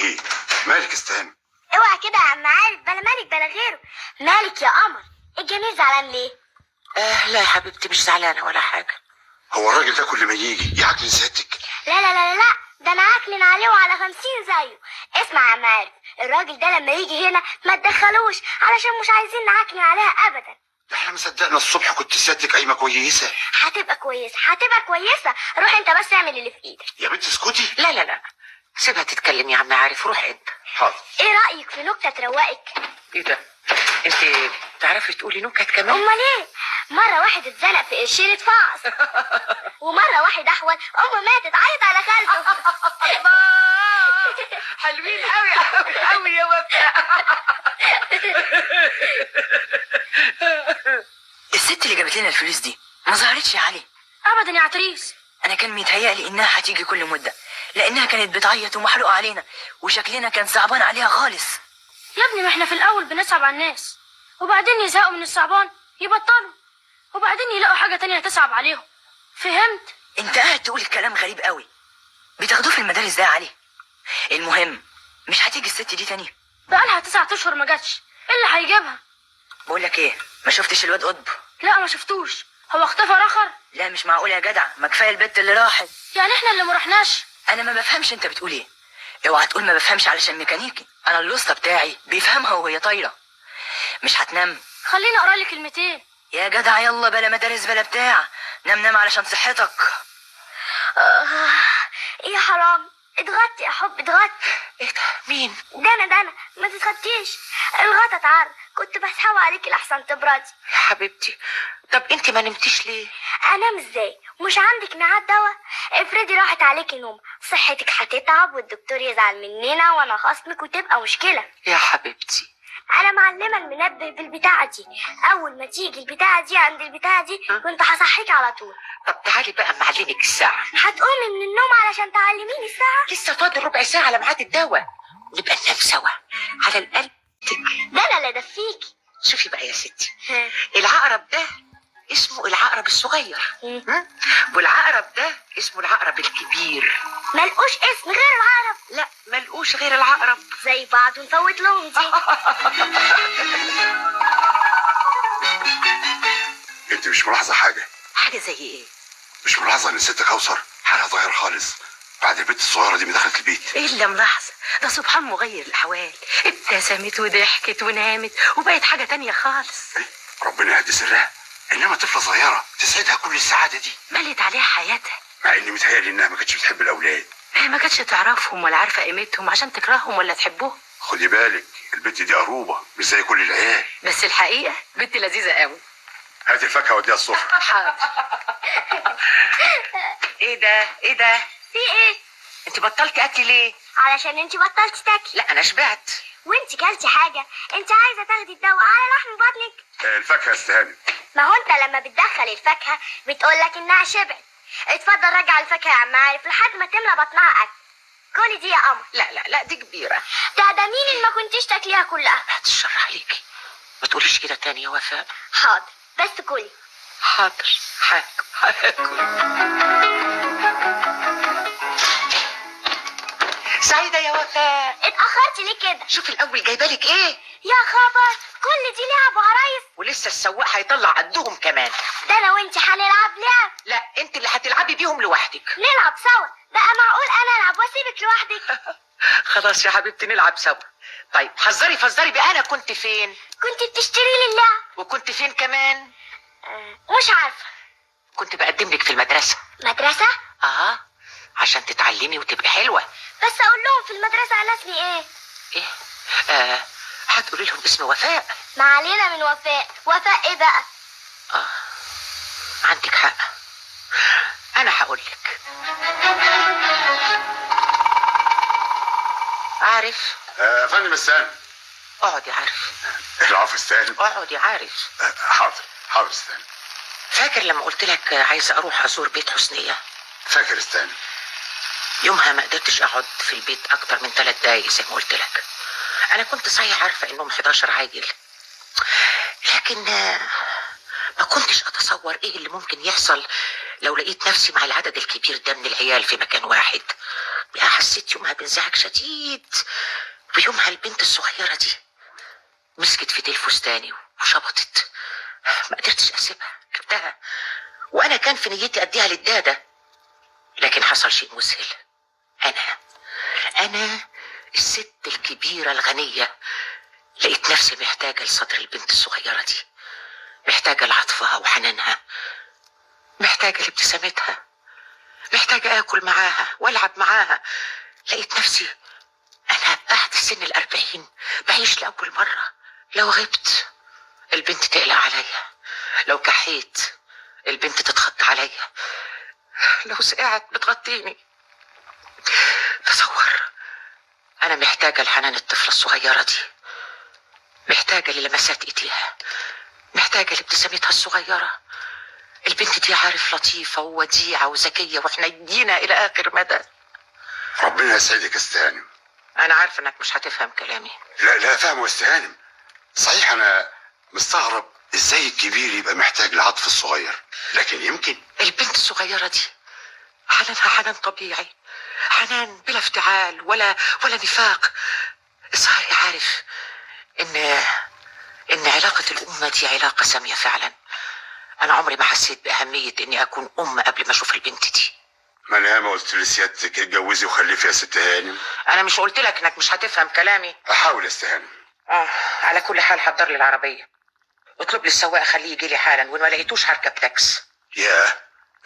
ايه مالك استهاني؟ اوعى كده يا عم عارف، بلا مالك بلا غيره. مالك يا قمر؟ الجميل زعلان ليه؟ لا يا حبيبتي، مش زعلانة ولا حاجة. هو الراجل ده كل ما يجي يعكنن سيادتك؟ لا لا لا لا، ده انا عاكلن عليه وعلى 50 زيه. اسمع يا عم عارف، الراجل ده لما يجي هنا ما تدخلوش، علشان مش عايزين نعكنن عليها ابدا. ده احنا ما صدقنا الصبح كنت سيادتك قايمة كويسة. هتبقى كويسة، هتبقى كويسة. روح انت بس اعمل اللي في ايدك. يا بنت اسكتي. لا لا لا، سيبها تتكلم يا عم عارف، روح انت. حاضر. ايه رايك في نكتة تروقك؟ ايه ده؟ انت بتعرفي تقولي نكت كمان؟ امال ايه؟ مرة واحد اتزنق في قرشين اتفعص، ومرة واحد احول امه ماتت عيط على خالته. الله، حلوين قوي قوي قوي يا وفاء. الست اللي جابت لنا الفلوس دي ما ظهرتش يا علي. ابدا يا عتريس. انا كان متهيألي انها هتيجي كل مده، لانها كانت بتعيط ومحروقه علينا وشكلنا كان صعبان عليها خالص. يا ابني ما احنا في الاول بنصعب على الناس، وبعدين يزهقوا من الصعبان يبطلوا، وبعدين يلاقوا حاجة تانية تصعب عليهم. فهمت؟ انت قاعد تقول كلام غريب قوي، بتاخدوه في المدارس ده يا علي. المهم مش هتيجي الست دي تاني؟ بقالها 9 اشهر ما جاتش، ايه اللي هيجيبها؟ بقول لك ايه، ما شفتش الواد قطب؟ لا ما شفتوش، هو اختفى رخر؟ لا مش معقول يا جدع، ما كفاية البت اللي راحت. يعني احنا اللي ما رحناش؟ انا ما بفهمش انت بتقول ايه. اوعى تقول ما بفهمش علشان ميكانيكي، انا اللوسته بتاعي بيفهمها وهي طايره. مش هتنام؟ خليني اقرا لي كلمتين. يا جدع يلا بلا مدارس بلا بتاع، نام نام علشان صحتك. يا حرام، اتغطي يا حب اتغطي. ايه ده؟ مين؟ ده انا، ده انا، ما تتغطيش، الغطا اتعر، كنت بسحب عليكي لحسن تبردي. يا حبيبتي، طب انت ما نمتيش ليه؟ انام ازاي؟ مش عندك ميعاد دواء؟ افرضي راحت عليكي نوم، صحتك هتتعب والدكتور يزعل مننا وانا خصمك وتبقى مشكلة. يا حبيبتي انا معلمه المنبه بالبتاعه دي، اول ما تيجي البتاعه دي عند البتاعه دي كنت هصحيك على طول. طب تعالي بقى معلمك الساعة. هتقومي من النوم علشان تعلميني الساعة؟ لسه فاضل ربع ساعة على ميعاد الدواء، نبقى ننام سوا على القلب. ده انا اللي ادفيكي. شوفي بقى يا ستي، العقرب ده اسمه العقرب الصغير، والعقرب ده اسمه العقرب الكبير. ملقوش اسم غير العقرب؟ لا ملقوش غير العقرب. زي بعض ونفوت لهم دي. انت مش ملاحظة حاجة؟ حاجة زي ايه؟ مش ملاحظة ان الست كوثر حالها اتغير خالص بعد البنت الصغيرة دي ما دخلت البيت؟ ايه اللي ملاحظة ده؟ سبحان مغير الاحوال، ابتسمت وضحكت ونامت وبقت حاجة تانية خالص. إيه؟ ربنا يهدي سرها، انما طفله صغيرة تسعدها كل السعادة دي، ملت عليها حياتها. مع اني متهيألي انها ما كانتش بتحب الاولاد. هي ما كانتش تعرفهم ولا عارفه قيمتهم عشان تكرههم ولا تحبهم. خدي بالك البنت دي قروبه مش زي كل العيال. بس الحقيقة بنت لذيذة قوي. هات الفاكهة وديها السفرة. حاضر. ايه ده؟ ايه ده؟ في ايه؟ انت بطلتي اكل ليه؟ علشان انت بطلتي تاكلي. لا انا شبعت. وانت كلتي حاجة؟ انت عايزه تاخدي الدواء على لحم بطنك؟ الفاكهة استهانت. ما هو انت لما بتدخل الفاكهة بتقولك انها شبعت. اتفضل رجع الفاكهة يا عم عارف لحد ما تملى بطنها اكل. كلي دي يا قمر. لا لا لا دي كبيرة. ده مين اللي ما كنتيش تاكليها كلها؟ بعد الشر عليكي، ما تقوليش كده تاني يا وفاء. حاضر بس كلي. حاضر هاكل هاكل. سعيدة يا وفاء. اتاخرتي ليه كده؟ شوفي الاول جايبالك ايه. يا خبر، كل دي لعب وعرايس، ولسه السواق هيطلع قدهم كمان. ده انا وانت هنلعب لعب. لا انت اللي هتلعبي بيهم لوحدك. نلعب سوا بقى؟ معقول انا العب واسيبك لوحدك؟ خلاص يا حبيبتي نلعب سوا. طيب حذري فزري بقى، انا كنت فين؟ كنت بتشتري لي اللعب. وكنت فين كمان؟ مش عارفه. كنت بقدم لك في المدرسة. مدرسه؟ اه عشان تتعلمي وتبقي حلوة. بس اقول لهم في المدرسة على اسمي ايه؟ ايه؟ هتقولي لهم اسم وفاء. ما علينا من وفاء، وفاء ايه بقى؟ عندك حق، انا هقول لك. عارف؟ يا فندم استهاني. اقعد يا عارف. العفو استهاني. اقعد يا عارف. حاضر حاضر استهاني. فاكر لما قلت لك عايزه اروح ازور بيت حسنيه؟ فاكر استهاني. يومها ما قدرتش اقعد في البيت اكتر من 3 دقايق زي ما قلت لك. انا كنت صحيح عارفه انهم 11 عاجل، لكن ما كنتش اتصور ايه اللي ممكن يحصل لو لقيت نفسي مع العدد الكبير ده من العيال في مكان واحد. يا حسيت يومها بانزعاج شديد. ويومها البنت الصغيرة دي مسكت في ديل فستاني وشبطت، ما قدرتش اسيبها، جبتها وانا كان في نيتي اديها للدادة، لكن حصل شيء مذهل. انا الست الكبيرة الغنية لقيت نفسي محتاجة لصدر البنت الصغيرة دي، محتاجة لعطفها وحنانها، محتاجة لابتسامتها، محتاجة آكل معاها وألعب معاها. لقيت نفسي أنا بعد سن 40 بعيش لأول مرة. لو غبت البنت تقلق عليا، لو كحيت البنت تتخط عليا، لو سقعت بتغطيني. تصور، أنا محتاجة لحنان الطفلة الصغيرة دي، محتاجة للمسات إيديها، محتاجة لابتسامتها الصغيرة. البنت دي عارف لطيفة ووديعة وذكية وحنينة إلى آخر مدى. ربنا يسعدك يا ست هانم. أنا عارفة إنك مش هتفهم كلامي. لا لا فاهم يا ست هانم. صحيح أنا مستغرب إزاي الكبير يبقى محتاج لعطف الصغير، لكن يمكن البنت الصغيرة دي حنانها حنان طبيعي، حنان بلا افتعال ولا نفاق. صار عارف إن علاقة الأمة دي علاقة سامية فعلا. أنا عمري ما حسيت بأهمية إني أكون أم قبل ما أشوف البنت دي. ما أنا ما قلت لسيادتك اتجوزي وخلفي يا ست هانم. أنا مش قلت لك إنك مش هتفهم كلامي؟ أحاول يا ست هانم. على كل حال حضر لي العربية، اطلب لي السواق خليه يجي لي حالا، وإن ما لقيتوش هركب تاكس. ياه،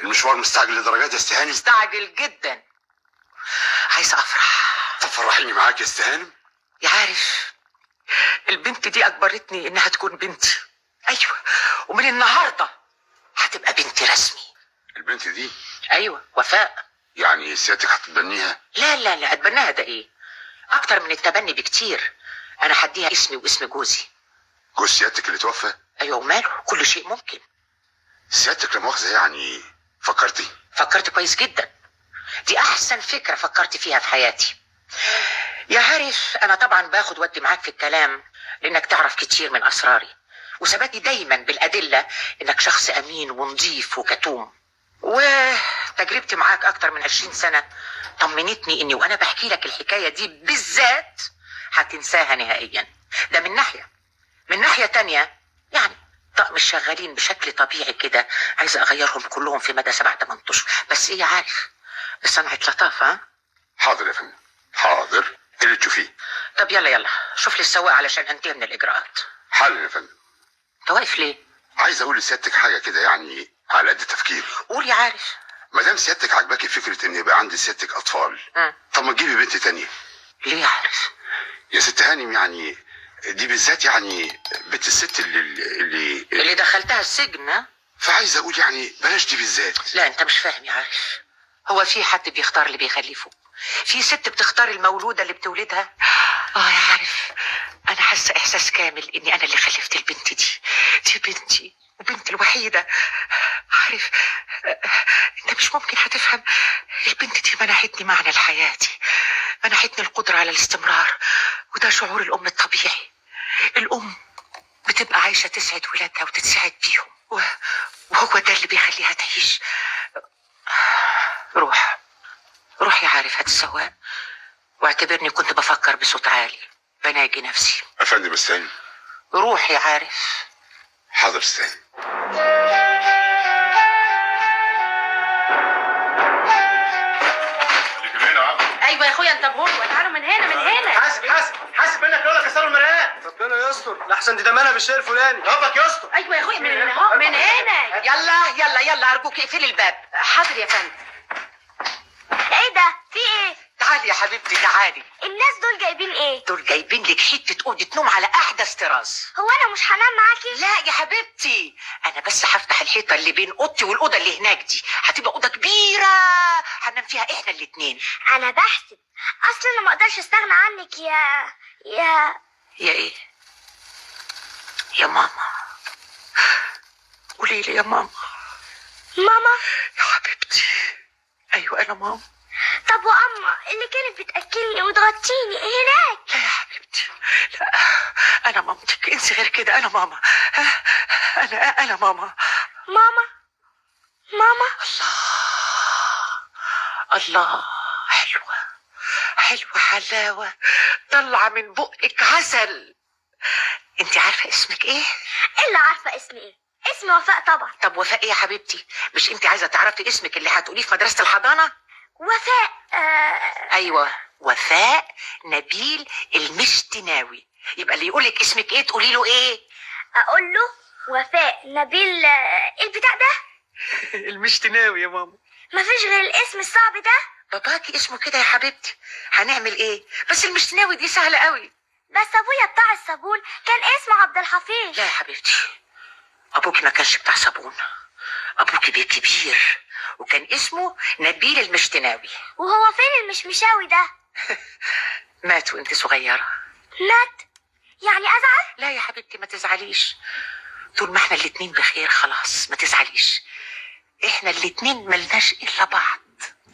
المشوار مستعجل لدرجات يا ست هانم؟ مستعجل جدا، عايزة أفرح. طب فرحيني معاك يا ست هانم. يا عارف البنت دي أجبرتني إنها تكون بنتي. أيوة، ومن النهاردة هتبقى بنتي رسمي. البنت دي؟ أيوة، وفاء. يعني سيادتك هتتبنيها؟ لا لا لا، أتبناها ده إيه؟ أكتر من التبني بكتير. أنا هديها اسمي واسم جوزي. جوز سيادتك اللي توفى؟ أيوة وماله، كل شيء ممكن. سيادتك لا مؤاخذة يعني فكرتي؟ فكرت كويس جدا، دي أحسن فكرة فكرت فيها في حياتي. يا عارف أنا طبعا باخد ودي معاك في الكلام لأنك تعرف كتير من أسراري، وثباتي دايما بالأدلة إنك شخص أمين ونظيف وكتوم. وتجربتي معاك أكتر من 20 سنة طمنتني إني وأنا بحكي لك الحكاية دي بالذات هتنساها نهائيا. ده من ناحية، من ناحية تانية يعني طقم الشغالين بشكل طبيعي كده عايزة أغيرهم كلهم في مدى 7-8 أشهر بس. إيه عارف بصنعة لطافة. ها؟ حاضر يا فندم، حاضر، اللي تشوفيه. طب يلا يلا شوف لي السواق علشان أنتهي من الإجراءات. حالا يا فندم. أنت واقف ليه؟ عايز أقول لسيادتك حاجة كده يعني على قد تفكيري. قول يا عارف. ما دام سيادتك عجباكي فكرة إن يبقى عند سيادتك أطفال، طب ما تجيبي بنت تانية. ليه يا عارف؟ يا ست هانم يعني دي بالذات يعني بنت الست اللي دخلتها السجن. ها؟ فعايز اقول يعني بلاش دي بالذات. لا انت مش فاهم يا عارف، هو في حد بيختار اللي بيخلفه؟ في ست بتختار المولودة اللي بتولدها؟ يا عارف انا حاسة احساس كامل اني انا اللي خلفت البنت دي، دي بنتي وبنتي الوحيدة. عارف انت مش ممكن هتفهم، البنت دي منحتني معنى لحياتي، منحتني القدرة على الاستمرار، وده شعور الأم الطبيعي. الأم بتبقى عايشة تسعد ولادها وتتسعد بيهم، وهو ده اللي بيخليها تعيش. روح روح يا عارف هات السواق، واعتبرني كنت بفكر بصوت عالي بناجي نفسي. أفندم استني. روح يا عارف. حاضر استني. ايوه يا اخويا انت بهو، تعالوا من هنا من هنا. حاسب حاسب حاسب منك لولا كسروا المرايات. ربنا يستر، لحسن دي دمانه بالشيء الفلاني. ربك يستر. ايوه يا اخويا من هنا اهو، من هنا. يلا يلا يلا ارجوك اقفلي الباب. حاضر يا فندم. ايه ده؟ في ايه؟ تعالي يا حبيبتي تعالي. الناس دول جايبين ايه؟ دول جايبين لك حتة اوضة نوم على احدث طراز. هو انا مش هنام معاكي؟ لا يا حبيبتي، انا بس هفتح الحيطة اللي بين اوضتي والاوضه اللي هناك دي، هتبقى اوضة كبيرة هننام فيها احنا الاتنين. انا بحسب، اصل انا ما اقدرش استغنى عنك يا يا يا ايه؟ يا ماما. قولي لي يا ماما. ماما يا حبيبتي. ايوه انا ماما. طب واما اللي كانت بتاكلني وتغطيني هناك؟ لا يا حبيبتي لا، انا مامتك، انسي غير كده، انا ماما. انا ماما. ماما ماما. الله الله، حلوة حلوة حلاوة طلع من بقك عسل. انت عارفه اسمك ايه؟ الا عارفه اسمي ايه؟ اسمي وفاء طبعا. طب وفاء ايه يا حبيبتي؟ مش انت عايزه تعرفي اسمك اللي هتقوليه في مدرسه الحضانة؟ وفاء ايوه، وفاء نبيل المشتناوي. يبقى اللي يقولك اسمك ايه تقولي له ايه؟ اقول له وفاء نبيل البتاع ده. المشتناوي يا ماما. مفيش غير الاسم الصعب ده. باباكي اسمه كده يا حبيبتي، هنعمل ايه؟ بس المشتناوي دي سهلة قوي. بس ابويا بتاع الصابون كان اسمه عبد الحفيظ. لا يا حبيبتي، ابوكي ما كانش بتاع صابون، ابوكي بيه كبير وكان اسمه نبيل المشتناوي. وهو فين المشمشاوي ده؟ مات وانت صغيرة. مات؟ يعني ازعل؟ لا يا حبيبتي ما تزعليش، طول ما احنا الاتنين بخير خلاص ما تزعليش، احنا الاتنين ملناش الا بعض.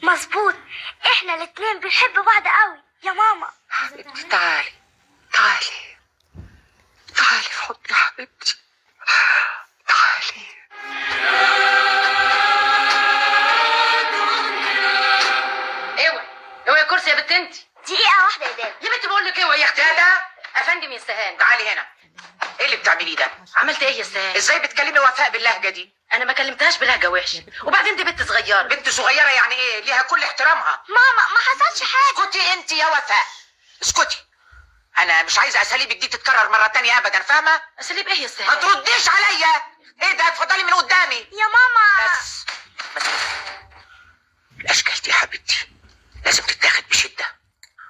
مظبوط، احنا الاتنين بنحب بعض قوي يا ماما. حبيبتي تعالي تعالي تعالي في حضني يا حبيبتي، تعالي. اوعي اوعي يا كرسي يا بنت انت. دقيقة واحدة يا دادا. يا بنت بقول لك اوعي يا اختي. دادا. افندم يا سهان. تعالي هنا، ايه اللي بتعمليه ده؟ عملت ايه يا سهان؟ ازاي بتكلمي وفاء باللهجة دي؟ انا ما كلمتهاش بلهجة وحشة، وبعدين دي بنت صغيرة. بنت صغيرة يعني ايه؟ ليها كل احترامها. ماما ما حصلش حاجة. اسكتي انت يا وفاء، اسكتي. انا مش عايزه اساليبك دي تتكرر مرة تانية ابدا، فاهمه؟ اساليب ايه يا سهان؟ ما ترديش عليا. ايه ده؟ اتفضلي من قدامي يا ماما. بس بس. الاشكال دي يا حبيبتي لازم تتاخد بشده،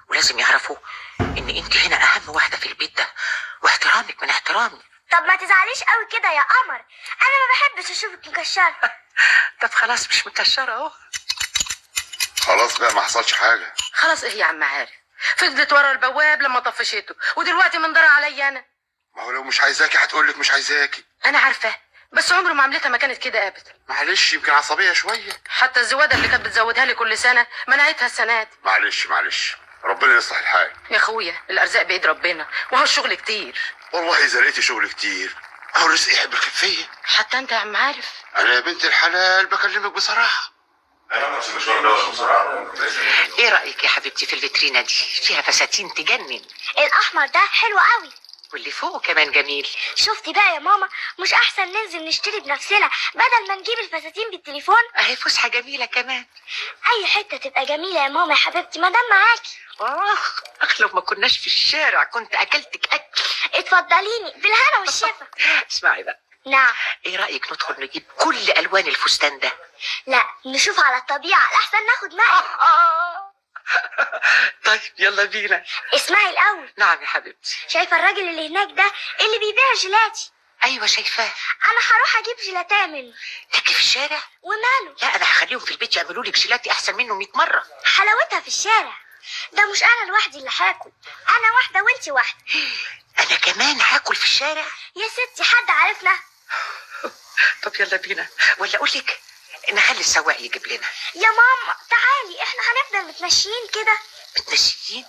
ولازم يعرفوا ان انت هنا اهم واحدة في البيت ده، واحترامك من احترامي. طب ما تزعليش قوي كده يا قمر، انا ما بحبش اشوفك مكشره. طب خلاص مش مكشره اهو. خلاص بقى ما حصلش حاجة. خلاص ايه يا عم عارف؟ فضلت ورا البواب لما طفشته، ودلوقتي منضرة عليا انا. ما هو لو مش عايزاكي هتقول لك مش عايزاكي. انا عارفه، بس عمره ما عملتها ما كانت كده ابدا. معلش يمكن عصبية شوية. حتى الزواده اللي كانت بتزودها لي كل سنة منعتها السنة دي. معلش معلش، ربنا يصلح الحال. يا اخويا الارزاق بايد ربنا، وهو الشغل كتير. والله اذا لقيتي شغل كتير اهو الرزق يحب الخفية. حتى انت يا عم عارف. انا يا بنت الحلال بكلمك بصراحة. ايه رايك يا حبيبتي في الفيترينا دي؟ فيها فساتين تجنن. الاحمر ده حلو قوي، واللي فوقه كمان جميل. شفتي بقى يا ماما، مش احسن ننزل نشتري بنفسنا بدل ما نجيب الفساتين بالتليفون؟ اهي فسحة جميلة كمان. اي حتة تبقى جميلة يا ماما يا حبيبتي ما دام معاكي. اخ اخ، لو ما كناش في الشارع كنت اكلتك اكل. اتفضليني بالهنا والشفا. اسمعي بقى. نعم. ايه رايك ندخل نجيب كل الوان الفستان ده؟ لا نشوف على الطبيعة الاحسن، ناخد مقلب. طيب يلا بينا. اسمعي الاول. نعم يا حبيبتي. شايفه الراجل اللي هناك ده اللي بيبيع جيلاتي؟ ايوه شايفاه. انا هروح اجيب جيلاتيه منه. تاكلي في الشارع؟ وماله؟ لا انا هخليهم في البيت يعملوا لك جيلاتي احسن منه 100 مرة. حلاوتها في الشارع. ده مش انا لوحدي اللي هاكل، انا واحدة وانتي واحدة. انا كمان هاكل في الشارع؟ يا ستي حد عارفنا؟ طب يلا بينا، ولا اقول لك نخلي السواق يجيب لنا. يا ماما تعالي، احنا هنفضل متمشيين كده. متمشيين؟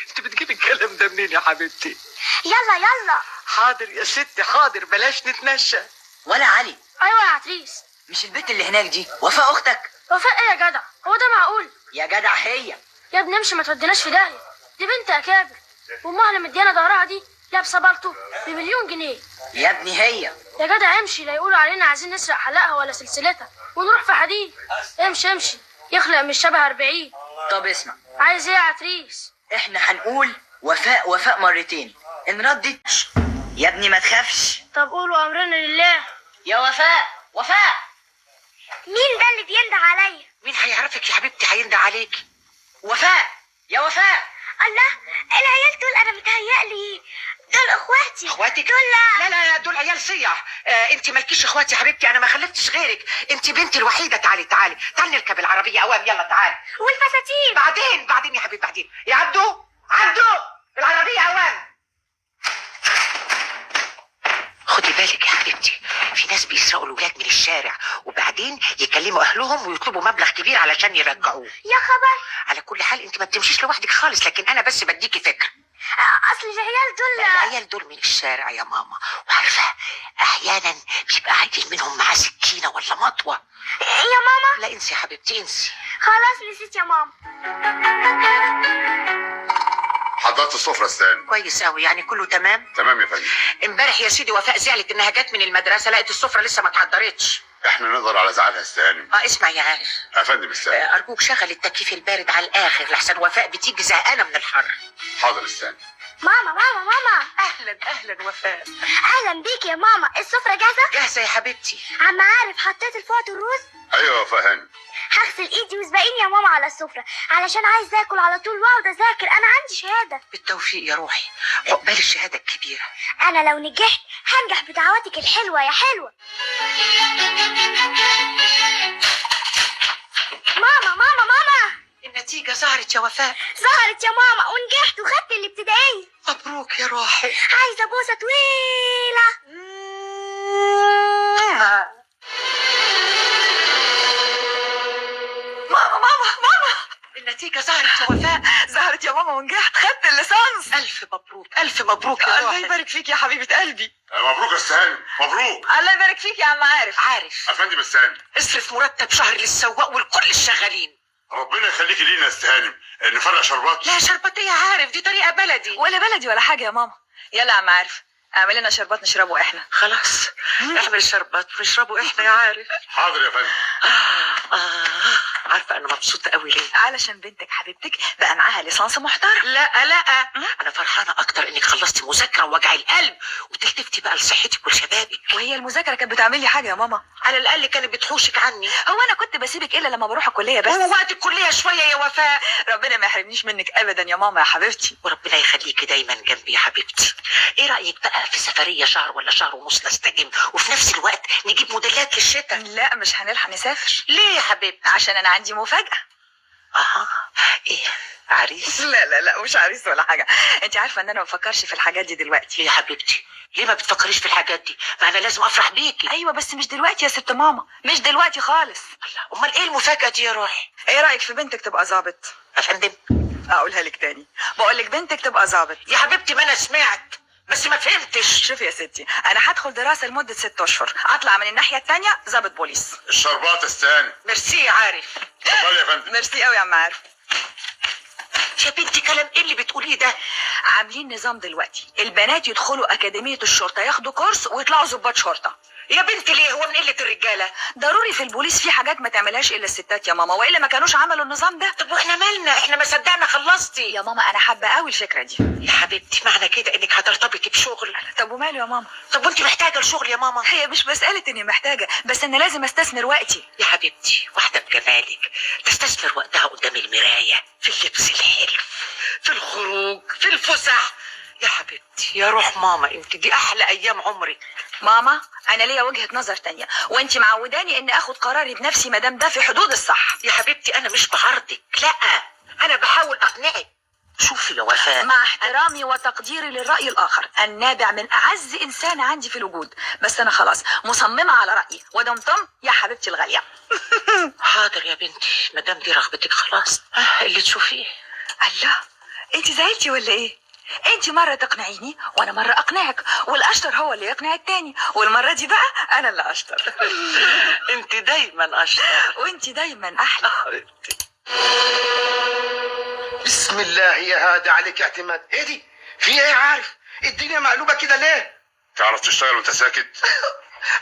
انت بتجيبي الكلام ده منين يا حبيبتي؟ يلا يلا. حاضر يا ستي حاضر، بلاش نتمشى. ولا علي. ايوه يا عتريس. مش البنت اللي هناك دي وفاء اختك؟ وفاء ايه يا جدع؟ هو ده معقول؟ يا جدع هي. يا ابني امشي ما توديناش في داهية، دي بنت اكابر، وامها اللي مديانا ظهرها دي لابسه بالطو ب1,000,000 جنيه. يا ابني هي. يا جدع امشي، لا يقولوا علينا عايزين نسرق حلقها ولا سلسلتها ونروح في حديد. امشي امشي، يخلق من الشبه 40. طب اسمع. عايز ايه يا عتريس؟ احنا هنقول وفاء وفاء مرتين، ان ردت يا ابني ما تخافش. طب قولوا امرنا لله. يا وفاء وفاء. مين ده اللي بينده عليا؟ مين هيعرفك يا حبيبتي هينده عليك؟ وفاء يا وفاء. الله، العيال دول انا متهيألي دول اخواتي. اخواتك؟ دول لا لا لا، دول عيال صيع. انت مالكيش اخوات يا حبيبتي، انا ما خلفتش غيرك، انت بنتي الوحيدة. تعالي تعالي تعالي نركب العربية اوام، يلا تعالي. والفساتين بعدين بعدين يا حبيبي بعدين. يا عبدو عبدو العربية اوام. خدي بالك يا حبيبتي، في ناس بيسرقوا الولاد من الشارع وبعدين يكلموا اهلهم ويطلبوا مبلغ كبير علشان يرجعوه. يا خبر. على كل حال انت ما بتمشيش لوحدك خالص، لكن انا بس بديكي فكرة. اصل العيال دول، العيال دول من الشارع يا ماما، وعارفه احيانا بيبقى عيل منهم معاه سكينة ولا مطوه. يا ماما. لا انسي يا حبيبتي انسي. خلاص نسيت يا ماما. حضرت السفرة استنى. كويس قوي، يعني كله تمام؟ تمام يا فندم. امبارح يا سيدي وفاء زعلت انها جت من المدرسة لقت السفرة لسه ما اتحضرتش. احنا نقدر على زعلها استهانم. اسمع يا عارف. يا فندم استهانم. ارجوك شغل التكييف البارد على الاخر لحسن وفاء بتيجي زهقانه من الحر. حاضر استهانم. ماما ماما ماما. اهلا اهلا وفاء. اهلا بيك يا ماما. السفرة جاهزة؟ جاهزة يا حبيبتي. عم عارف حطيت الفوط الروز؟ ايوه يا وفاء هانم. هغسل ايدي وسبقيني يا ماما على السفرة علشان عايز اكل على طول واقعد اذاكر، انا عندي شهادة. بالتوفيق يا روحي، عقبال الشهادة الكبيرة. انا لو نجحت هنجح بدعواتك الحلوة يا حلوة. ماما ماما ماما. النتيجة ظهرت يا وفاء. ظهرت يا ماما ونجحت وخدت الابتدائية. مبروك يا روحي. عايزة بوسة طويلة. ماما ماما ماما. النتيجة ظهرت يا وفاء. ظهرت يا ماما ونجحت، خدت الليسانس. ألف مبروك، ألف مبروك يا روحي. الله يبارك فيك يا حبيبة قلبي. مبروك يا استهانم، مبروك. الله يبارك فيك يا عم عارف. عارف يا فندم استهانم. اصرف مرتب شهر للسواق ولكل الشغالين. ربنا يخليكي لينا يا استهانم. نفرق شربات؟ لا شربات ايه يا عارف، دي طريقة بلدي. ولا بلدي ولا حاجة يا ماما. يلا يا عم عارف اعمل لنا شربات نشربه احنا. خلاص اعمل شربات ونشربه احنا يا عارف. حاضر يا فندم. عارفة انا مبسوطة قوي ليه؟ علشان بنتك حبيبتك بقى معاها ليسانس محترم. لا لا، انا فرحانة اكتر انك خلصتي مذاكرة ووجع القلب وتلتفتي بقى لصحتك ولشبابك. وهي المذاكرة كانت بتعمل لي حاجة يا ماما؟ على الاقل كانت بتحوشك عني. هو انا كنت بسيبك الا لما بروح الكلية بس. هو وقت الكلية شوية يا وفاء. ربنا ما يحرمنيش منك ابدا يا ماما يا حبيبتي. وربنا يخليكي دايما جنبي يا حبيبتي. ايه رأيك بقى في سفرية شهر ولا شهر ونص نستجم وفي نفس الوقت نجيب موديلات للشتاء؟ لا مش هنلحق نسافر. ليه يا حبيبتي؟ عشان انا عندي مفاجأة. ايه عريس؟ لا لا لا مش عريس ولا حاجة، انت عارفة ان انا ما بفكرش في الحاجات دي دلوقتي. ليه يا حبيبتي؟ ليه ما بتفكريش في الحاجات دي؟ ما انا لازم افرح بيكي. ايوه بس مش دلوقتي يا ست ماما، مش دلوقتي خالص. الله، امال ايه المفاجأة دي يا روحي؟ ايه رأيك في بنتك تبقى ظابط؟ يا فندم؟ اقولها لك تاني، بقول لك بنتك تبقى ظابط. يا حبيبتي ما انا سمعت بس ما فهمتش. شوفي يا ستي، انا هدخل دراسة لمدة 6 اشهر، اطلع من الناحية التانية ظابط بوليس. الشربات استهانم. ميرسي يا عارف. اتفضلي يا فندم. ميرسي قوي يا عم عارف. يا بنتي كلام ايه اللي بتقوليه ده؟ عاملين نظام دلوقتي البنات يدخلوا اكاديمية الشرطة ياخدوا كورس ويطلعوا ظباط شرطه. يا بنتي ليه؟ هو من قلة الرجالة؟ ضروري في البوليس في حاجات ما تعملهاش الا الستات يا ماما، والا ما كانوش عملوا النظام ده. طب واحنا مالنا؟ احنا ما صدقنا خلصتي. يا ماما انا حابة قوي الفكرة دي. يا حبيبتي معنى كده انك هترتبطي بشغل. طب وماله يا ماما؟ طب وانت محتاجه لشغل يا ماما؟ هي مش مسالة اني محتاجه، بس انا لازم استثمر وقتي. يا حبيبتي واحدة بجمالك تستثمر وقتها قدام المراية في اللبس الحلو، في الخروج، في الفسح. يا حبيبتي يا روح ماما انت دي احلى ايام عمرك. ماما انا ليا وجهة نظر تانية، وانت معوداني ان اخد قراري بنفسي مادام ده في حدود الصح. يا حبيبتي انا مش بعارضك، لا انا بحاول اقنعك. شوفي يا وفاء، مع احترامي وتقديري للرأي الآخر النابع من أعز إنسان عندي في الوجود، بس أنا خلاص مصممة على رأيي، ودمتم يا حبيبتي الغالية. حاضر يا بنتي مادام دي رغبتك خلاص اللي تشوفيه. الله، انت زعلتي ولا ايه؟ انت مرة تقنعيني وانا مرة اقنعك، والاشطر هو اللي يقنع التاني، والمرة دي بقى انا اللي اشطر. انت دايما اشطر. وانت دايما احلى. حبيبتي. بسم الله يا هادي عليك اعتماد. ايه دي؟ في ايه عارف؟ الدنيا مقلوبة كده ليه؟ تعرف تشتغل وانت ساكت؟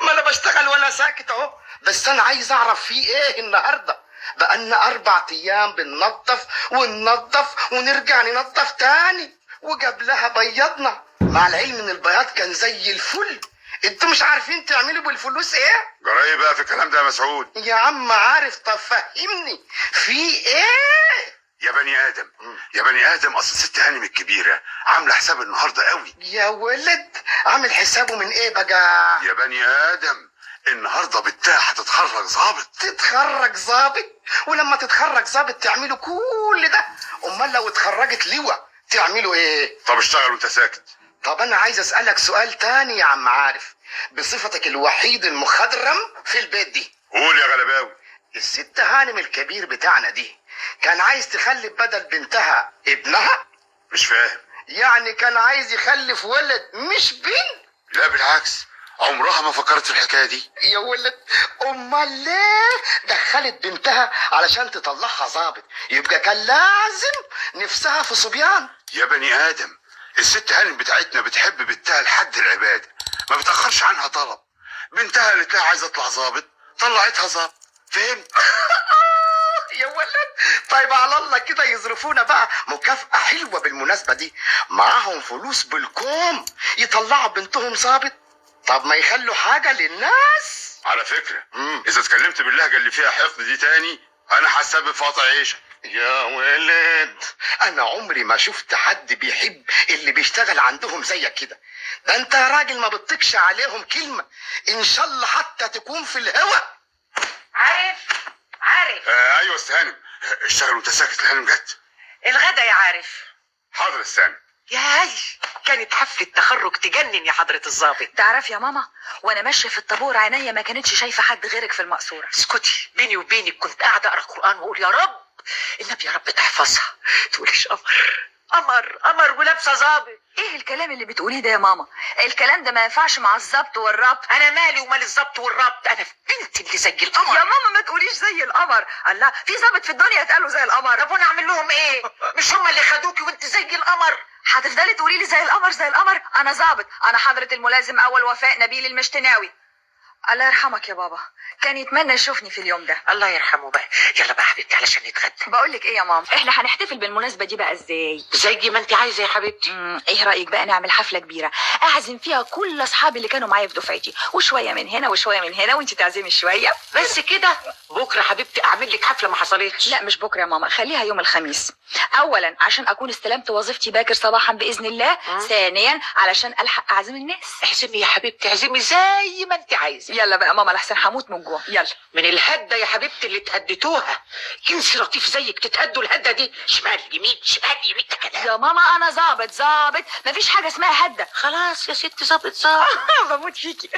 ما انا بشتغل وانا ساكت اهو، بس انا عايز اعرف في ايه النهارده. بقالنا 4 ايام بننظف وننظف ونرجع ننظف تاني، وقبلها بيضنا، مع العلم ان البياض كان زي الفل. انتوا مش عارفين تعملوا بالفلوس ايه؟ جرايه بقى في الكلام ده يا مسعود. يا عم عارف طب فهمني في ايه؟ يا بني ادم يا بني ادم، اصل ست هانم الكبيرة عامله حساب النهارده قوي. يا ولد عامل حسابه من ايه بقى؟ يا بني ادم النهارده بنتها هتتخرج ظابط. تتخرج ظابط؟ ولما تتخرج ظابط تعملوا كل ده؟ امال لو اتخرجت لواء تعملوا ايه؟ طب اشتغل وانت ساكت. طب انا عايز اسالك سؤال تاني يا عم عارف، بصفتك الوحيد المخضرم في البيت دي. قول يا غلباوي. الست هانم الكبير بتاعنا دي كان عايز تخلف بدل بنتها ابنها؟ مش فاهم. يعني كان عايز يخلف ولد مش بنت؟ لا بالعكس، عمرها ما فكرت في الحكاية دي. يا ولد امال ليه دخلت بنتها علشان تطلعها ظابط؟ يبقى كان لازم نفسها في صبيان. يا بني ادم، الست هانم بتاعتنا بتحب بنتها لحد العبادة، ما بتاخرش عنها طلب. بنتها قالت لها عايزه اطلع ظابط، طلعتها ظابط. فهمت؟ يا ولد، طيب على الله كده يظرفونا بقى مكافأة حلوة بالمناسبة دي، معاهم فلوس بالكوم يطلعوا بنتهم ظابط. طب ما يخلوا حاجة للناس. على فكرة، اذا اتكلمت باللهجة اللي فيها حقد دي تاني انا هسبب في قطع عيشك. يا ولد، انا عمري ما شفت حد بيحب اللي بيشتغل عندهم زيك كده. ده انت يا راجل ما بتطيقش عليهم كلمة، ان شاء الله حتى تكون في الهوا. عارف عارف. ايوه يا أستاذ هانم، اشتغل وانت ساكت، الهانم جت. الغدا يا عارف. حاضر يا أستاذ هانم. ياي، كانت حفلة تخرج تجنن يا حضرة الظابط. تعرف يا ماما، وانا ماشية في الطابور عينيا ما كانتش شايفه حد غيرك في المقصورة. اسكتي، بيني وبينك كنت قاعدة اقرا قرآن واقول يا رب النبي يا رب تحفظها. تقوليش قمر قمر قمر ولابسه ظابط. ايه الكلام اللي بتقوليه ده يا ماما؟ الكلام ده ما ينفعش مع الظبط والربط. انا مالي ومال الظبط والربط، انا في بنتي اللي زي القمر. يا ماما ما تقوليش زي القمر، الله، في ظابط في الدنيا اتقالوا زي القمر؟ طب وانا اعمل لهم ايه؟ مش هم اللي خدوكي وانت زي القمر؟ هتفضلي تقولي لي زي القمر زي القمر؟ انا ظابط، انا حضرة الملازم اول وفاء نبيل المشتناوي. الله يرحمك يا بابا، كان يتمنى يشوفني في اليوم ده. الله يرحمه بقى. يلا بقى حبيبتي علشان نتغدى. بقول لك ايه يا ماما، احنا هنحتفل بالمناسبة دي بقى ازاي؟ زي ما انت عايزه يا حبيبتي. ايه رايك بقى نعمل حفلة كبيرة اعزم فيها كل اصحابي اللي كانوا معايا في دفعتي، وشوية من هنا وشوية من هنا، وانت تعزمي شوية. بس كده؟ بكره حبيبتي اعمل لك حفلة ما حصلتش. لا مش بكره يا ماما، خليها يوم الخميس. اولا عشان اكون استلمت وظيفتي باكر صباحا باذن الله، ثانيا علشان الحق اعزم الناس. اعزمي يا حبيبتي، اعزمي زي ما انت عايزه. يلا بقى ماما لحسن هموت من الجوع. يلا. من الهده يا حبيبتي اللي تهدتوها، كنس لطيف زيك تتهدوا الهده دي، شمال يمين شمال يمين كده. يا ماما انا ظابط ظابط، مفيش حاجة اسمها هده. خلاص يا ست، ظابط ظابط. بموت فيكي.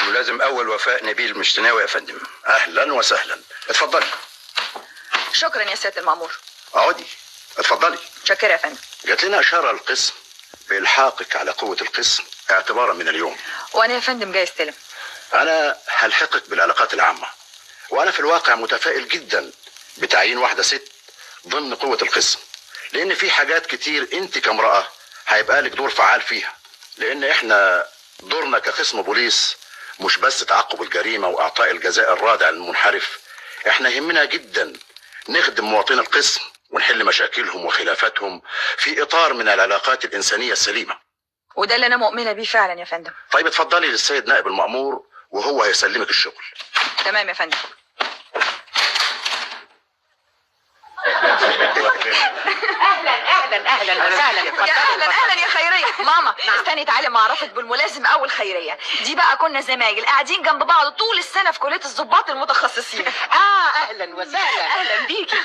ملازم اول وفاء نبيل مشتناوي يا فندم. اهلا وسهلا، اتفضلي. شكرا يا سيادة المامور. اقعدي، اتفضلي. شكرا يا فندم. جات لنا اشارة القسم بالحاقك على قوة القسم اعتبارا من اليوم. وانا يا فندم جاي استلم. انا هلحقك بالعلاقات العامة، وانا في الواقع متفائل جدا بتعيين واحدة ست ضمن قوة القسم، لان في حاجات كتير انت كامراة هيبقى لك دور فعال فيها، لان احنا دورنا كقسم بوليس مش بس تعقب الجريمة واعطاء الجزاء الرادع للمنحرف، احنا يهمنا جدا نخدم مواطني القسم ونحل مشاكلهم وخلافاتهم في اطار من العلاقات الانسانية السليمة. وده اللي انا مؤمنة بيه فعلا يا فندم. طيب اتفضلي للسيد نائب المأمور وهو هيسلمك الشغل. تمام يا فندم. اهلا اهلا اهلا وسهلا. يا اهلا اهلا يا خيرية. ماما استني تعالي ما اعرفك بالملازم اول خيرية دي بقى، كنا زمايل قاعدين جنب بعض طول السنة في كليه الضباط المتخصصين. اهلا وسهلا. اهلا بيكي.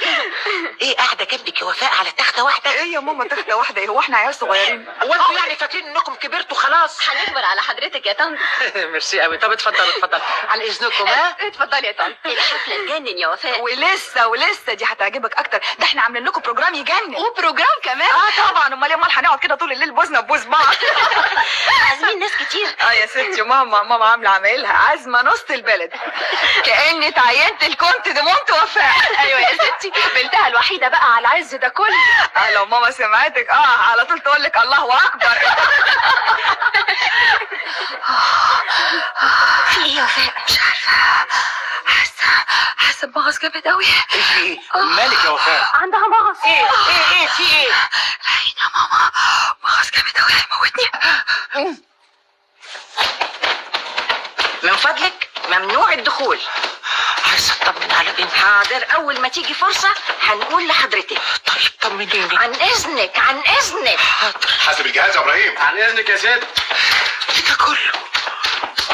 ايه قاعدة جنبك يا وفاء على تخته واحدة؟ ايه يا ماما تخته واحدة؟ ايه هو احنا عيال صغيرين؟ هو انتوا يعني فاكرين انكم كبرتوا خلاص؟ هنكبر على حضرتك يا طنط. ميرسي قوي. طب اتفضلوا اتفضل، على اذنكم. ها اتفضلي يا طنط. الحفلة تجنن يا وفاء. ولسه ولسه دي هتعجبك اكتر، ده احنا عاملين لكم program يجنن. و program كمان؟ اه طبعا، امال امال هنقعد كده طول الليل بوزنا بوز بعض. عازمين ناس كتير. اه يا ستي، ماما ماما عامله عمايلها، عازمة نص البلد، كاني اتعينت الكونت دي مونت وفاء. ايوه يا ستي، بنتها الوحيدة بقى على العز ده كله. لو ماما سمعتك على طول تقول لك الله اكبر. في ايه يا وفاء؟ مش عارفه، حاسه بمغص جامد قوي. ايه في ايه؟ مالك يا وفاء؟ عندها مغص. ايه ايه ايه في ايه؟ العين يا ماما، مغص جامد قوي هيموتني. من فضلك ممنوع الدخول. عايزه اطمن على بنتي. حاضر، اول ما تيجي فرصة هنقول لحضرتك. طيب طمنيني. عن اذنك عن اذنك. حاضر. حاسب الجهاز يا ابراهيم. عن اذنك يا ست. ايه ده كله؟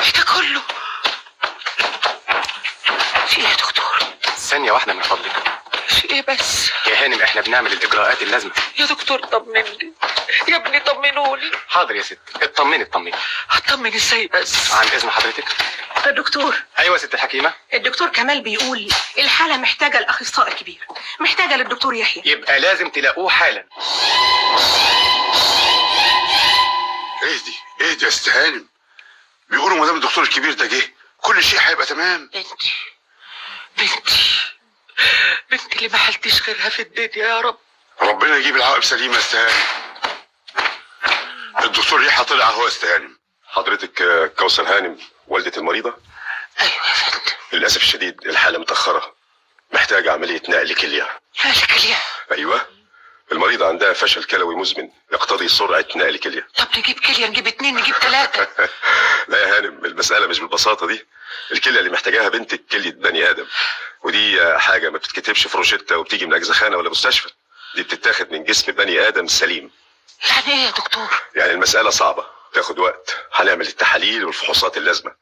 ايه ده كله؟ في ايه يا دكتور؟ ثانية واحدة من فضلك. في ايه بس؟ يا هانم احنا بنعمل الاجراءات اللازمة. يا دكتور طمني يا ابني، طمنوني. حاضر يا ست، اطمني اطمني. هطمن ازاي بس؟ عن اذن حضرتك. يا دكتور. ايوه يا ست الحكيمة. الدكتور كمال بيقول الحالة محتاجه الاخصائي الكبير، محتاجه للدكتور يحيى. يبقى لازم تلاقوه حالا. اهدي اهدي يا ست هانم، بيقولوا ما دام الدكتور الكبير ده جه كل شيء هيبقى تمام. بنتي بنتي بنتي اللي ما حلتش غيرها في الدنيا يا رب. ربنا يجيب العواقب سليمة يا ست هانم. الدكتور يحيى طلع اهو يا ست هانم. حضرتك كوثر هانم والدة المريضة؟ ايوه يا فندم. للأسف الشديد الحالة متأخرة، محتاجة عملية نقل كلية. نقل كلية؟ أيوه، المريضة عندها فشل كلوي مزمن يقتضي سرعة نقل كلية. طب نجيب كلية، نجيب 2، نجيب 3. لا يا هانم، المسألة مش بالبساطة دي. الكلية اللي محتاجاها بنتك كلية بني آدم، ودي حاجة ما بتتكتبش في روشتة وبتيجي من أجزخانة ولا مستشفى، دي بتتاخد من جسم بني آدم سليم. يعني إيه يا دكتور؟ يعني المسألة صعبة، تاخد وقت، هنعمل التحاليل والفحوصات اللازمة،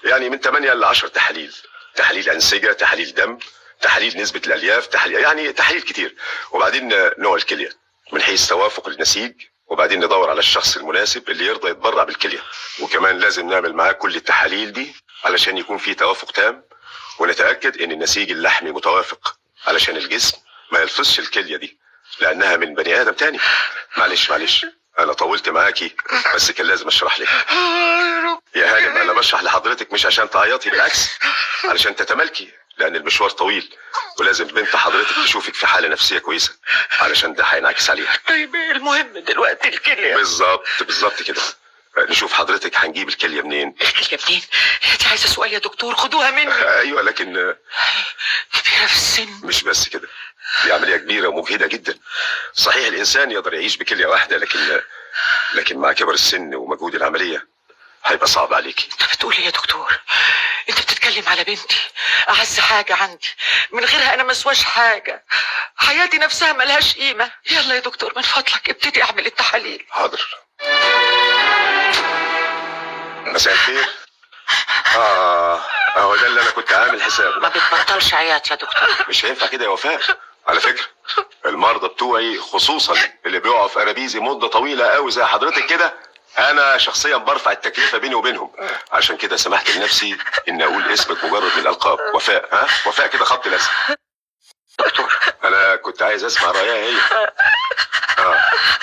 يعني من 8 ل 10 تحاليل، تحاليل أنسجة، تحاليل دم، تحاليل نسبة الألياف، تحاليل، يعني تحاليل كتير. وبعدين نوع الكلية من حيث توافق النسيج، وبعدين ندور على الشخص المناسب اللي يرضى يتبرع بالكلية، وكمان لازم نعمل معاه كل التحاليل دي علشان يكون في توافق تام، ونتأكد إن النسيج اللحمي متوافق علشان الجسم ما يلفظش الكلية دي لأنها من بني آدم تاني. معلش معلش، أنا طولت معاكي بس كان لازم أشرح لك. يا هانم أنا بشرح لحضرتك مش عشان تعيطي، بالعكس علشان تتمالكي، لأن المشوار طويل ولازم بنت حضرتك تشوفك في حالة نفسية كويسة علشان ده هينعكس عليها. طيب المهم دلوقتي الكلية. بالظبط بالظبط كده. نشوف حضرتك هنجيب الكلية منين؟ الكلية منين؟ انت عايزة سؤال يا دكتور؟ خدوها مني. ايوه لكن كبيرة في السن. مش بس كده، دي عملية كبيرة ومجهدة جدا. صحيح الإنسان يقدر يعيش بكلية واحدة، لكن مع كبر السن ومجهود العملية هيبقى صعب عليكي. انت بتقول ايه يا دكتور؟ انت بتتكلم على بنتي، اعز حاجة عندي، من غيرها انا مسواش حاجة، حياتي نفسها ملهاش قيمة. يلا يا دكتور من فضلك ابتدي اعمل التحاليل. حاضر. مساء الخير. اهو ده اللي انا كنت عامل حسابه. ما بتبطلش عياط يا دكتور. مش هينفع كده يا وفاء. على فكرة المرضى بتوعي خصوصا اللي بيقعوا في قرابيزي مده طويلة قوي زي حضرتك كده، انا شخصيا برفع التكلفة بيني وبينهم، عشان كده سمحت لنفسي ان اقول اسمك مجرد من الالقاب. وفاء. ها وفاء كده خط لازم. دكتور انا كنت عايز اسمع رايها هي.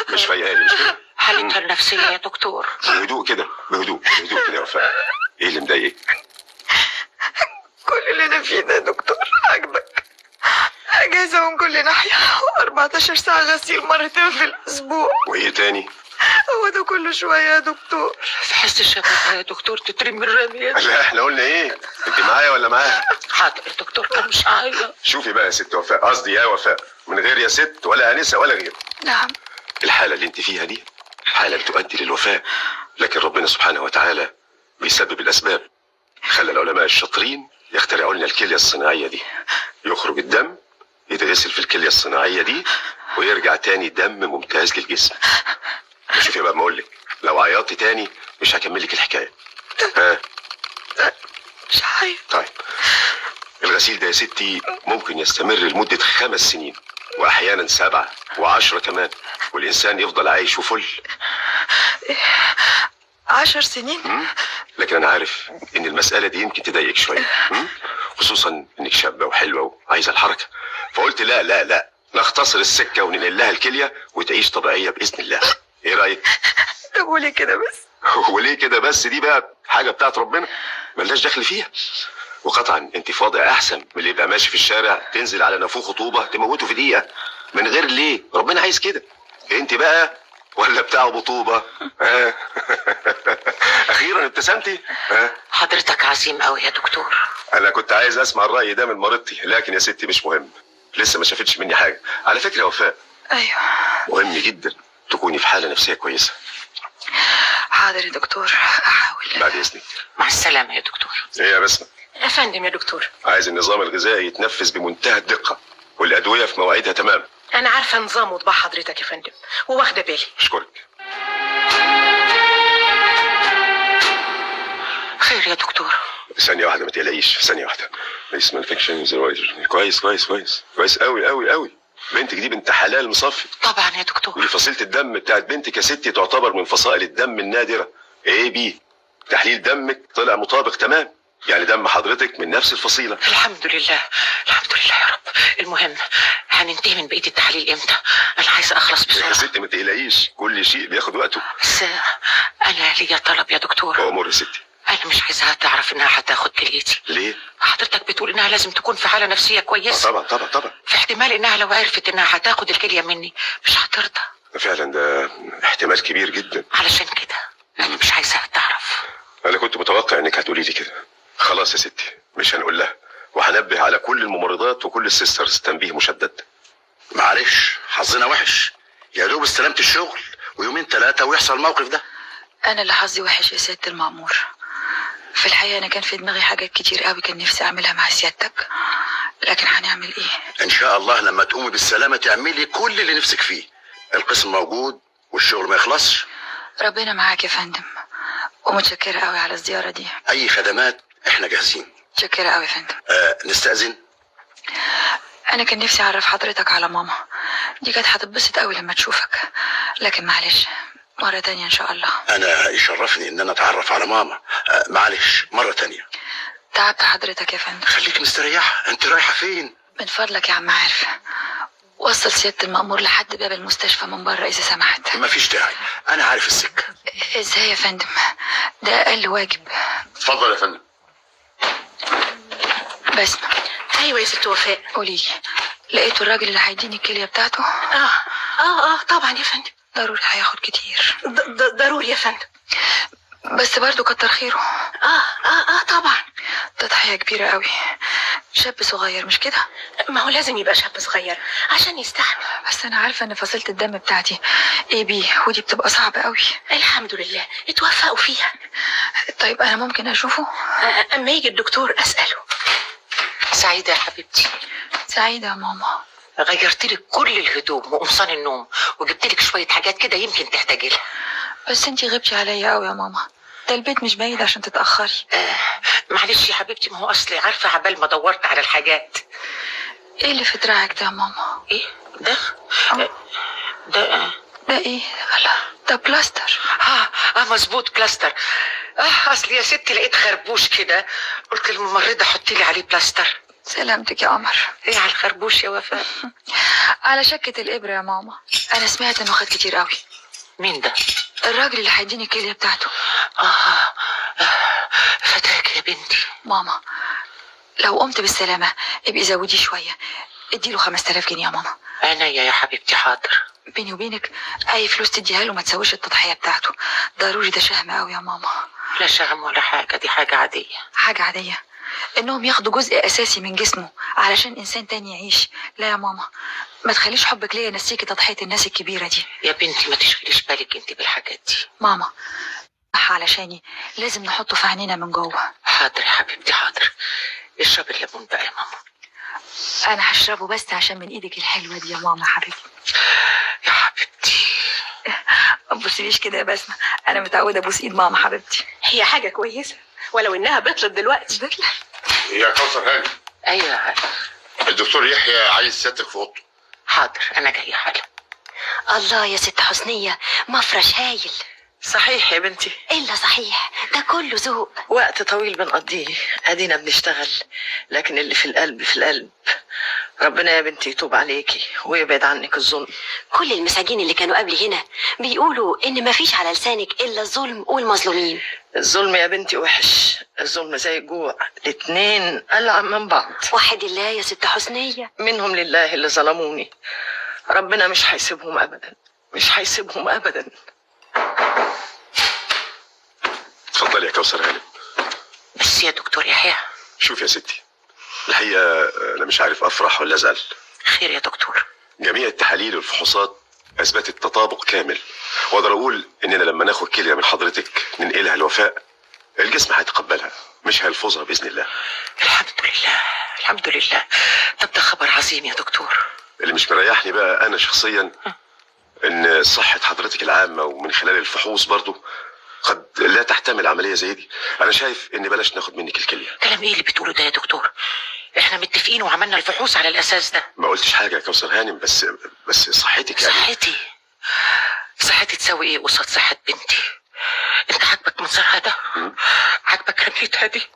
مش فايقالي مش كده؟ حالتها النفسية يا دكتور. بهدوء كده، بهدوء بهدوء كده يا وفاء. ايه اللي مضايقك؟ كل اللي انا فيه ده يا دكتور عاجبك؟ اجازه من كل ناحية، 14 ساعة غسيل مرتين في الاسبوع. وايه تاني؟ هو ده كله شوية يا دكتور. في حس الشباب يا دكتور تترمي الرمية. لا احنا قلنا ايه؟ انت معايا ولا معاها؟ حاضر يا دكتور، انا مش هعيط. شوفي بقى يا ست وفاء، قصدي يا وفاء، من غير يا ست ولا انسه ولا غيره. نعم. الحالة اللي انت فيها دي حاله بتؤدي للوفاه، لكن ربنا سبحانه وتعالى بيسبب الاسباب. خلى العلماء الشاطرين يخترعوا لنا الكلية الصناعية دي. يخرج الدم يتغسل في الكلية الصناعية دي ويرجع تاني دم ممتاز للجسم. شوفي بقى ما اقول لك، لو عيطتي تاني مش هكمل لك الحكاية. ها؟ مش عايز. طيب الغسيل ده يا ستي ممكن يستمر لمدة 5 سنين، واحيانا 7 و10 كمان، والانسان يفضل عايش وفل. 10 سنين؟ لكن انا عارف ان المسالة دي يمكن تضايقك شوية، خصوصا انك شابه وحلوه وعايزه الحركة، فقلت لا لا لا، نختصر السكة وننقل لها الكلية وتعيش طبيعية باذن الله. ايه رايك؟ طب وليه كده بس؟ وليه كده بس؟ دي بقى حاجة بتاعت ربنا ملناش دخل فيها. وقطعا انت فاضي احسن من اللي يبقى ماشي في الشارع تنزل على نافوخه طوبة تموته في دقيقة من غير ليه، ربنا عايز كده. انت بقى ولا بتاع بطوبه؟ اخيرا ابتسمتي. حضرتك عظيم قوي يا دكتور. انا كنت عايز اسمع الراي ده من مريضتي، لكن يا ستي مش مهم، لسه ما شافتش مني حاجة. على فكرة يا وفاء. ايوه. مهم جدا تكوني في حاله نفسية كويسة. حاضر يا دكتور، احاول. بعد اذنك. مع السلامة يا دكتور. ايه يا بسمه؟ يا فندم يا دكتور. عايز النظام الغذائي يتنفذ بمنتهى الدقة، والادوية في مواعيدها تمام. انا عارفه نظام وطباع حضرتك يا فندم، وواخده بالي. اشكرك. خير يا دكتور. ثانية واحدة ما تقلقيش، ثانية واحدة. infection. كويس كويس كويس كويس قوي قوي قوي. بنتك دي بنت حلال مصفي. طبعا يا دكتور. ودي فصيلة الدم بتاعت بنتك يا ستي تعتبر من فصائل الدم النادرة AB. تحليل دمك طلع مطابق تمام، يعني دم حضرتك من نفس الفصيلة. الحمد لله الحمد لله يا رب. المهم هننتهي من بقية التحاليل امتى؟ انا عايزة اخلص بسرعة. يا ستي ما تقلقيش، كل شيء بياخد وقته. بس انا ليا طلب يا دكتور. امر يا ستي. انا مش عايزاها تعرف انها هتاخد كليتي. ليه؟ حضرتك بتقول انها لازم تكون في حاله نفسية كويسة. طبعا طبعا طبعا. في احتمال انها لو عرفت انها هتاخد الكلية مني مش هترضى. فعلا ده احتمال كبير جدا. علشان كده انا مش عايزاها تعرف. انا كنت متوقع انك هتقولي لي كده. خلاص يا ستي مش هنقول لها، وهنبه على كل الممرضات وكل ال sisters تنبيه مشدد. معلش حظنا وحش، يا دوب استلمت الشغل ويومين ثلاثة ويحصل الموقف ده. انا اللي حظي وحش يا سيادة المأمور. في الحقيقة انا كان في دماغي حاجات كتير قوي كان نفسي اعملها مع سيادتك، لكن هنعمل ايه؟ ان شاء الله لما تقومي بالسلامة تعملي كل اللي نفسك فيه. القسم موجود والشغل ما يخلصش. ربنا معاك يا فندم، ومتشكره قوي على الزيارة دي. اي خدمات احنا جاهزين. متشكره قوي يا فندم. نستأذن. انا كان نفسي اعرف حضرتك على ماما، دي كانت هتتبسط قوي لما تشوفك، لكن معلش مرة تانية ان شاء الله. انا يشرفني ان انا اتعرف على ماما. معلش مرة تانية. تعبت حضرتك يا فندم. خليك مستريحة، انت رايحة فين؟ من فضلك يا عم عارف، وصل سيادة المأمور لحد باب المستشفى من بره إذا سمحت. مفيش داعي، أنا عارف السكة. إزاي يا فندم؟ ده أقل واجب. اتفضل يا فندم. بسمة. أيوة يا ست وفاء. قولي لي، لقيتوا الراجل اللي هيديني الكلية بتاعته؟ آه طبعا يا فندم. ضروري هياخد كتير. ضروري يا فندم. بس برضه كتر خيره. آه طبعا. تضحية كبيرة قوي. شاب صغير مش كده؟ ما هو لازم يبقى شاب صغير عشان يستحمل. بس انا عارفه ان فصيلة الدم بتاعتي AB ودي بتبقى صعبة قوي. الحمد لله اتوفقوا فيها. طيب انا ممكن اشوفه؟ اما يجي الدكتور اساله. سعيدة يا حبيبتي. سعيدة يا ماما. غيرت لك كل الهدوم وقمصان النوم وجبت لك شوية حاجات كده يمكن تحتاجي لها. بس انتي غبتي عليا قوي يا ماما، ده البيت مش بعيد عشان تتأخري. معلش يا حبيبتي، ما هو اصلي عارفه عبال ما دورت على الحاجات. ايه اللي في دراعك ده يا ماما؟ ايه ده؟ ده ده ايه؟ لا ده بلاستر. مظبوط بلاستر. اصل يا ستي لقيت خربوش كده، قلت للممرضه حطي لي عليه بلاستر. سلامتك يا قمر. ايه على الخربوش يا وفاء؟ على شكة الابره يا ماما. انا سمعت انه خد كتير قوي. مين ده؟ الراجل اللي هيديني الكلية بتاعته. فتاك يا بنتي. ماما لو قمت بالسلامة ابقي زوديه شوية، اديله 5000 جنيه يا ماما. عينيا يا حبيبتي حاضر. بيني وبينك اي فلوس تديها له ما تسويش التضحية بتاعته. ضروري ده شهم قوي يا ماما. لا شهم ولا حاجة، دي حاجة عادية. حاجة عادية انهم ياخدوا جزء اساسي من جسمه علشان انسان تاني يعيش. لا يا ماما ما تخليش حبك ليا ينسيكي تضحية الناس الكبيرة دي. يا بنتي ما تشغليش بالك انت بالحاجات دي. ماما علشاني لازم نحطه في عينينا من جوه. حاضر يا حبيبتي حاضر. اشرب الليمون بقى يا ماما. انا هشربه بس عشان من ايدك الحلوة دي يا ماما حبيبتي. يا حبيبتي ما تبصليش كده يا بسمه، انا متعوده ابوس ايد ماما حبيبتي. هي حاجة كويسة ولو انها بطلت دلوقتي. بطلت يا كوثر هاني. ايوه الدكتور يحيى عايز سيادتك في اوضته. حاضر انا جاية حالا. الله يا ست حسنيه، مفرش هايل. صحيح يا بنتي. الا صحيح، ده كله ذوق. وقت طويل بنقضيه، ادينا بنشتغل، لكن اللي في القلب في القلب. ربنا يا بنتي يتوب عليكي ويبعد عنك الظلم. كل المساجين اللي كانوا قبلي هنا بيقولوا ان مفيش على لسانك الا الظلم والمظلومين. الظلم يا بنتي وحش، الظلم زي الجوع، الاتنين قلع من بعض. وحد الله يا ست حسنية. منهم لله اللي ظلموني، ربنا مش هيسيبهم ابدا، مش هيسيبهم ابدا. اتفضلي يا كوثر هانم. بس يا دكتور يحيى. شوف يا ستي، الحقيقة انا مش عارف افرح ولا ازعل. خير يا دكتور. جميع التحاليل والفحوصات اثبتت تطابق كامل، واقدر اقول اننا لما ناخد كليه من حضرتك ننقلها لوفاء الجسم هيتقبلها مش هيلفظها باذن الله. الحمد لله الحمد لله. طب ده خبر عظيم يا دكتور. اللي مش مريحني بقى انا شخصيا ان صحة حضرتك العامة ومن خلال الفحوص برضو قد لا تحتمل عملية زي دي. انا شايف ان بلاش ناخد منك الكلية. كلام ايه اللي بتقوله ده يا دكتور؟ احنا متفقين وعملنا الفحوص على الاساس ده. ما قلتش حاجة يا كوثر هانم، بس صحتك يعني. صحتي تساوي ايه قصاد صحة بنتي؟ انت عاجبك منظرها ده؟ عاجبك رميتها دي؟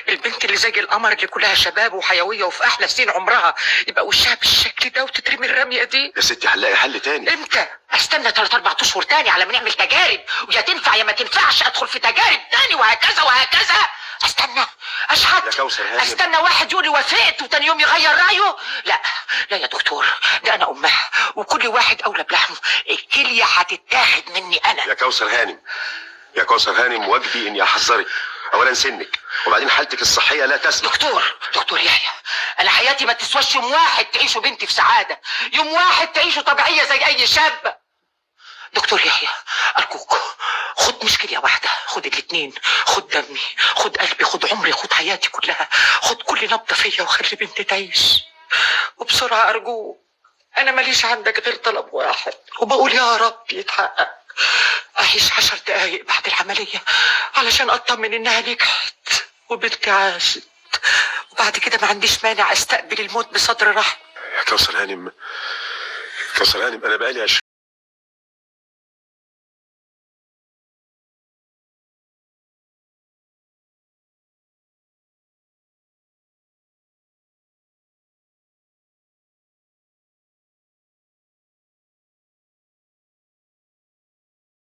البنت اللي زي القمر اللي كلها شباب وحيوية وفي احلى سنين عمرها يبقى وشها بالشكل ده وتترمي الرمية دي. يا ستي هنلاقي حل تاني. امتى؟ استنى 3 4 اشهر تاني على ما نعمل تجارب، ويا تنفع يا ما تنفعش ادخل في تجارب تاني وهكذا وهكذا. استنى اشحت يا كوثر هانم. استنى واحد يقول لي وافقت وتاني يوم يغير رايه. لا لا يا دكتور، ده انا امها وكل واحد اولى بلحمه. الكلية هتتاخد مني انا. يا كوثر هانم، يا كوثر هانم، واجبي اني احذرك. اولا سنك، وبعدين حالتك الصحية لا تسمح. دكتور يحيى، انا حياتي ما تسواش يوم واحد تعيشه بنتي في سعادة، يوم واحد تعيشه طبيعية زي اي شاب. دكتور يحيى ارجوك، خد مش كليه واحدة، خد الاتنين، خد دمي، خد قلبي، خد عمري، خد حياتي كلها، خد كل نبضه فيا وخلي بنتي تعيش. وبسرعة ارجوك، انا ماليش عندك غير طلب واحد وبقول يا رب يتحقق. اعيش 10 دقايق بعد العملية علشان اطمن انها نجحت وبنتي عاشت، وبعد كده ما عنديش مانع استقبل الموت بصدر رحب. يا كوثر هانم، كوثر هانم، انا بقالي 20